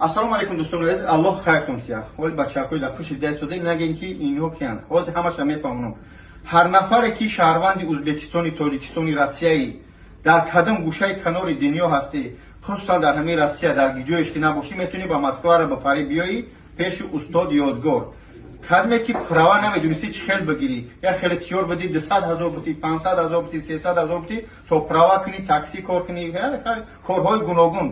Ассалому алайкум, дӯстони азиз, Аллоҳ хайртон кия. Ҳоли бачаҳои дар пушти дастода нагем, ки инҳо киянд. Ҳозир ҳамаша мефаҳмонам. Ҳар нафаре, ки шаҳрванди Ӯзбекистони, Тоҷикистони, Россияи, дар кадом гӯшаи канори дунё ҳастӣ, хусусан дар ҳамин Россия, дар ҷоеш ки набошӣ, метавонӣ ба Москваро ба пари биёӣ пеши устод Ёдгор. Кадме ки права намедонистӣ, чӣ хел бигирӣ, як хеле тиёр бидӣ, 200 000 бутӣ, 500 000 бутӣ, 300 000 бутӣ, то права кунӣ, такси кор кунӣ, корҳои гуногун.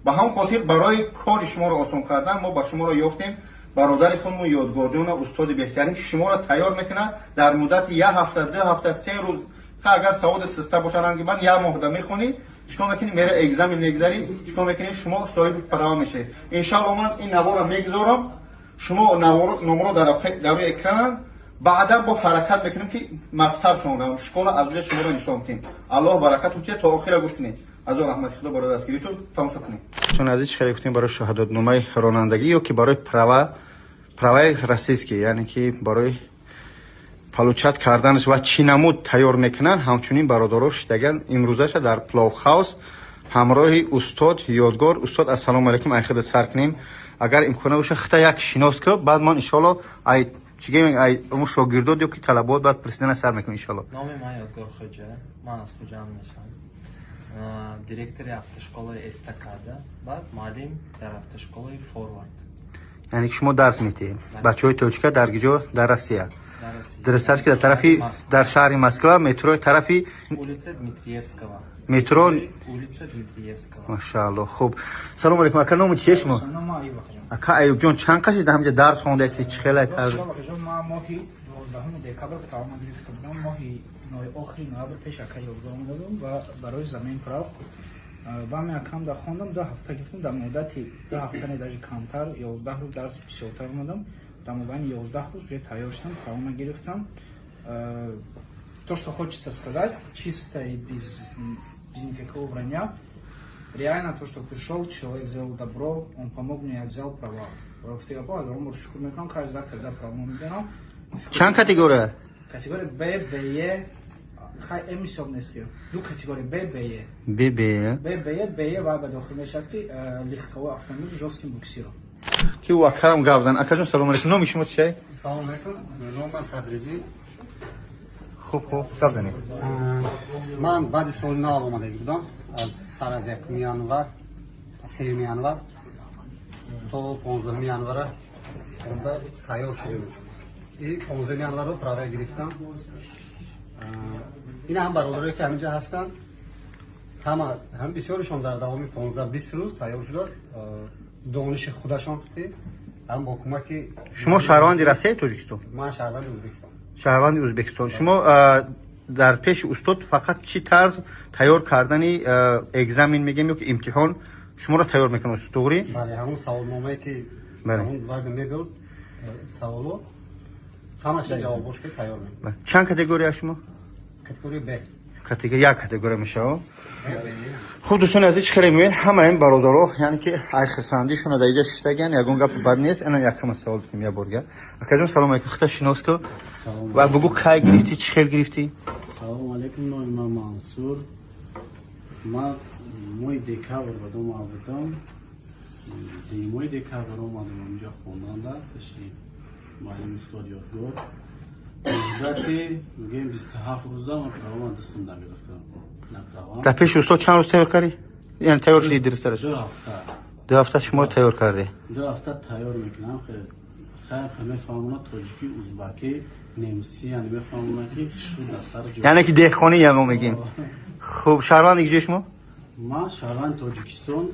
Ба ҳамон хотир барои кори шуморо осон кардан мо ба шуморо ёфтем, бародари худмон Ёдгорҷона, устоди беҳтарин, ки шуморо тайёр мекунад дар муддати як ҳафта, 2 ҳафта, 3 рӯз. Агар саводи систа боша, ранги ман, як моҳда мехонӣ, чикор мекунӣ, мера экзамен мегзарӣ, чикор мекунӣ, шумо соҳиби права мешавед. Иншалло, ман ин наворро мегузорам, шумо номро дар рӯи экрананд. Баъдан бо ҳаракат мекунем, ки мактаб шумо, школа, аз ҷоя шуморо нишон кунем. Аллоҳ баракатун тия, то охира гӯш кунед. Азо раҳмати Худо барои дастгиритон тамошо кунед. Дӯстони азиз, чӣ хеле гуфтем, барои шаҳодатномаи ронандагӣ ё ки барои права, праваи российский, яъне ки барои получать карданаш ва чӣ намуд тайёр мекунанд, ҳамчунин бародаро шидаган имрӯзаша дар Пловхаус ҳамроҳи устод Ёдгор. Устод, ассалому алайкум. Ай худа сар кунем, агар имкона боша, хита як шинос ку, баъд ман иншоалло ай чигем, ай мо шогирдод ё ки талабот, баъд присидана сар мекунем, иншоалло. Номи ман Ёдгор Хоҷа, ман аз Хуҷанд мешавам, директори автошколаи Эстакада, баъд муаллим дар автошколаи Форвард. Яъне ки шумо дарс метиҳед бачаҳои тоҷика дар киҷо? Дар Россия? Дурусташ ки дар тарафи, дар шаҳри Москва, метрои тарафи Улица Дмитриевского. Метро Улица Дмитриевского. Машаалло, хуб. Салому алейкум, ака, номи чие шумо? Ака Аюбҷон, чанд қаши дар ҳамҷа дарс хондаисти, чӣ хеле? Ман моҳи 12 декабр таваллуд гирифта будам, моҳи охири ноябр пеш ака Ёдгор омада будам ва барои замен прав. Ба ҳамин акам да хондам, 2 ҳафта гирифтам. Дар муддати 2 ҳафта, не, даже камтар, 11 рӯз дарс бисёртар омадам. Дар мобайни 11 рӯз уже тайёр шудам, правома гирифтам. То, что хочется сказать, чисто и без никакого вранья, реально то, что пришел человек, сделал добро, он помог мне, я взял права. Шукр мекунам, каждый раз, когда права мебирам. Чанд категория? Категория Б, Б, Е. Хай, М ҳисоб нест. Ду категория: Б, Б, Е. Б, Б. Б, Б, Е. Б, Е ва ба дохил мешавад, ки легковой автомобиль, жестким буксиром. Ки ӯ акарам гап зан. Акаҷон, салому алейкум, номи шумо чия? Салом алейкум, номи ман Садриддин. Хуб, гап занед. Ман баъди соли нав омада будам, аз сар аз 1 январ, 3 январ то 15 январа хонда тайёр шудем и 15 январро права гирифтам. Ин ҳам бародарое, ки ҳаминҷа ҳастанд, ҳама ҳам бисёришон дар давоми 15-20 рӯз тайёр шуда, дониши худашон ки ҳам бо кӯмаки Шумо шаҳрванди Россияи, Тоҷикистон? Ман шаҳрванди Ӯзбекистон. Шаҳрванди Ӯзбекистон. Шумо дар пеши устод фақат чӣ тарз тайёр кардани, экзамен мегем ё ки имтиҳон, шуморо тайёр мекунад устод, туғри? Бале, ҳамон саволномае, ки ҳамон вайбе мебиёд, саволо ҳамаша ҷавобош ки тайёр мекунад. Чанд категория шумо? Категория Б. Категория, як категория мешавад. Хуб, дӯстони азиз, чӣ хеле мебинед, ҳама ин бародаро, яъне ки ай хурсандишона дар иҷа шиштагиан, ягон гапи бад нест. Ана якама савол битем як борга. Акаҷон, салом алейкум, хита шинос ку ва бугӯ, кай гирифтӣ, чӣ хел гирифтӣ? Салому алейкум, номи ман Мансур. Ман моҳи декабр ба дома будам, моҳи декабр омадам инҷо хонанда пеши муаллим устод Ёдгор. Муддати мегӯем 27 рӯзда ман правама дастам нагирифтам. Дар пеши устод чанд рӯз тайёр кардӣ, яъне тайёр шуди дурустараш? 2 ҳафта. 2 ҳафта шумо тайёр кардӣ? 2 ҳафта тайёр мекунам. Хайр, мефаҳмонад тоҷикӣ, узбакӣ, немсӣ, яъне мефаҳмонад, ки шу дар сар ҷо. Яъне ки деҳқонӣ ямо мегем. Хуб, шаҳрванди киҷои шумо? Ман шаҳрванди Тоҷикистон,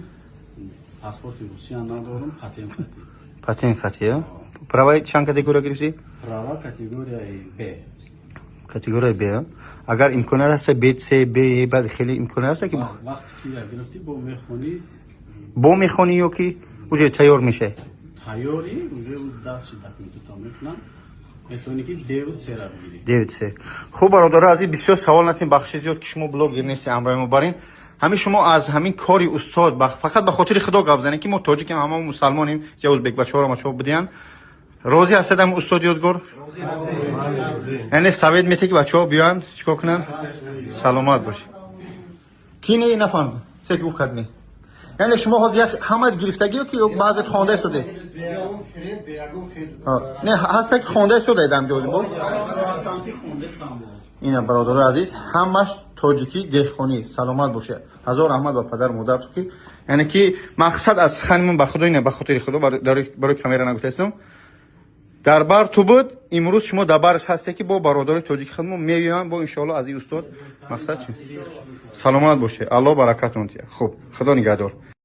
паспорти Русия надорам, патент хатӣ. Патент хатӣ. Праваи чанд категория гирифтӣ? Права категорияи Б. Категорияи Б. Агар имконият ҳаста, Б, С, Б, Е, баъд хеле имконият ҳаста, ки Вақте ки гирифтӣ, бо мехонӣ. Бо мехонӣ ё ки уже тайёр мешавӣ? Тайёрӣ, уже дастши документото мекунам, метавонӣ, ки деву сера бигирӣ. Деву се. Хуб, бародаро азиз, бисёр савол натем, бахши зиёд, ки шумо блогер нести, ҳамроҳи мо барин. Ҳамин шумо аз ҳамин кори устод фақат ба хотири Худо гап занед, ки мо тоҷикем, ҳама мусалмонем, ҷа узбек бачаҳоро мачаҳо бидиҳанд. Розӣ ҳастед ҳам устод Ёдгор? Яъне совет мете, ки бачаҳо биёянд, чӣ кор кунанд? Саломат бошед. Ки не, нафаҳмид, се ки гуфт кадме. Яъне шумо ҳозир як ҳама гирифтагӣ ё ки ё баъзет хонда истоде? Бе ягон фиреб, бе ягон хел. Не, ҳаста ки хонда истода ҳамҷо бо. Ҳастам, ки хондесам бо. Ина, бародарои азиз, ҳамаш тоҷикӣ, деҳқонӣ. Саломат боше, ҳазор раҳмат ба падару модарто, ки яъне ки мақсад аз сухани ба худо ина, ба хотири худо барои камера нагуфтаистам, дар бар ту буд, имрӯз шумо дар барш ҳасте, ки бо бародарои тоҷики худмо меоям бо, иншоалло, аз ин устод. Мақсад чи? Саломат боше, Аллоҳ баракатон тия. Хуб, худо нигаҳдор.